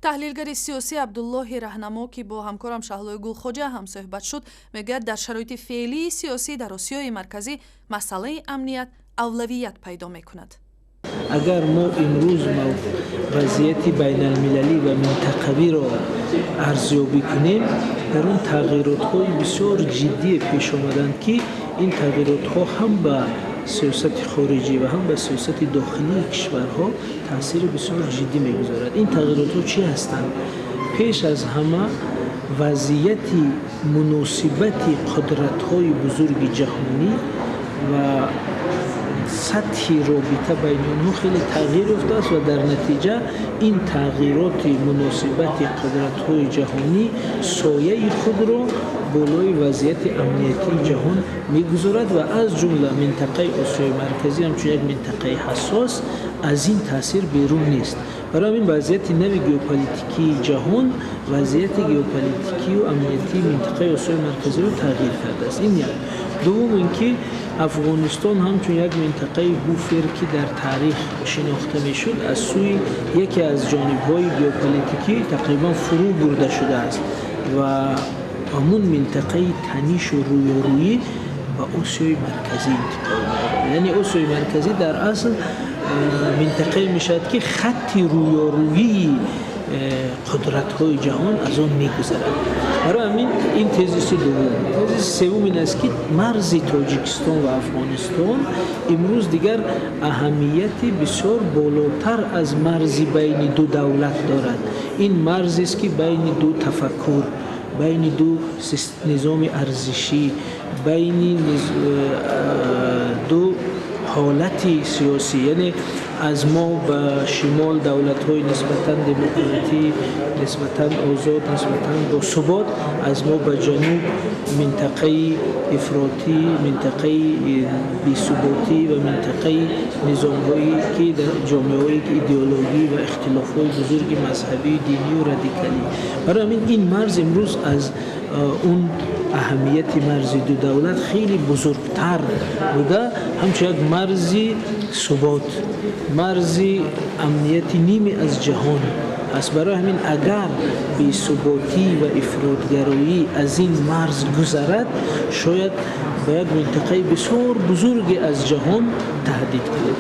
Таҳлилгари сиёсӣ Абдуллоҳи Раҳнамо, ки бо ҳамкорам Шаҳлои Гулхоҷа ҳамсӯҳбат шуд, мегӯяд, дар шароити феълии сиёсӣ дар Осиёи Марказӣ масъалаи амният авлавият пайдо мекунад. Агар мо имрӯз вазъияти байналмилалӣ ва минтақавиро арзёбӣ кунем, дар он тағйиротҳои бисёр ҷиддие пеш омаданд, ки ин тағйиротҳо ҳам ба сиёсати хориҷӣ ва ҳам ба сиёсати дохилии кишварҳо таъсири бисёр ҷиддӣ мегузорад. Ин тағйиротҳо чӣ ҳастанд? Пеш аз ҳама, вазъияти муносибати қудратҳои бузурги ҷаҳонӣ ва сатҳи робита байни онҳо хеле тағйир ёфтааст ва дар натиҷа ин тағйироти муносибати қудратҳои ҷаҳонӣ сояи худро болои вазъияти амниятии ҷаҳон мегузорад ва аз ҷумла минтақаи Осиёи Марказӣ ҳамчун як минтақаи ҳассос аз ин таъсир берун нест. Барои ҳамин вазъияти нави геополитикии ҷаҳон вазъияти геополитикию амниятии минтақаи Осиёи Марказиро тағйир кардааст. Ин як. Дуввум ин ки Афғонистон ҳамчун як минтақаи буфер, ки дар таърих шинохта мешуд, аз сӯи яке аз ҷонибҳои геополитикӣ тақрибан фурӯ бурда шудааст ва ҳамун минтақаи танишу рӯёрӯӣ ба Осиёи Марказӣ интиқол меёбад. Яъне Осиёи Марказӣ дар асл минтақае мешавад, ки хатти рӯёрӯии қудратҳои ҷаҳон аз он мегузарад. Барои ҳамин ин тезиси дуввум. Тезиси севум ин аст, ки марзи Тоҷикистон ва Афғонистон имрӯз дигар аҳамияти бисёр болотар аз марзи байни ду давлат дорад. Ин марзест, ки байни ду тафаккур, байни ду низоми арзишӣ, байни ду ҳолати сиёсӣ, яъне аз мо ба шимол давлатҳои нисбатан демократӣ, нисбатан озод, нисбатан босубот, аз мо ба ҷануб минтақаи ифротӣ, минтақаи бесуботӣ ва минтақаи низомҳое, ки дар ҷомеаҳое ки идеологӣ ва ихтилофҳои бузурги мазҳабӣ, динию радикалӣ. Барои ҳамин ин марз имрӯз аз он аҳамияти марзи ду давлат хеле бузургтар буда, ҳамчун як марзи субот, марзи амнияти ниме аз ҷаҳон аст. Барои ҳамин агар бесуботӣ ва ифротгароӣ аз ин марз гузарад, шояд ба як минтақаи бисёр бузурге аз ҷаҳон таҳдид кунад.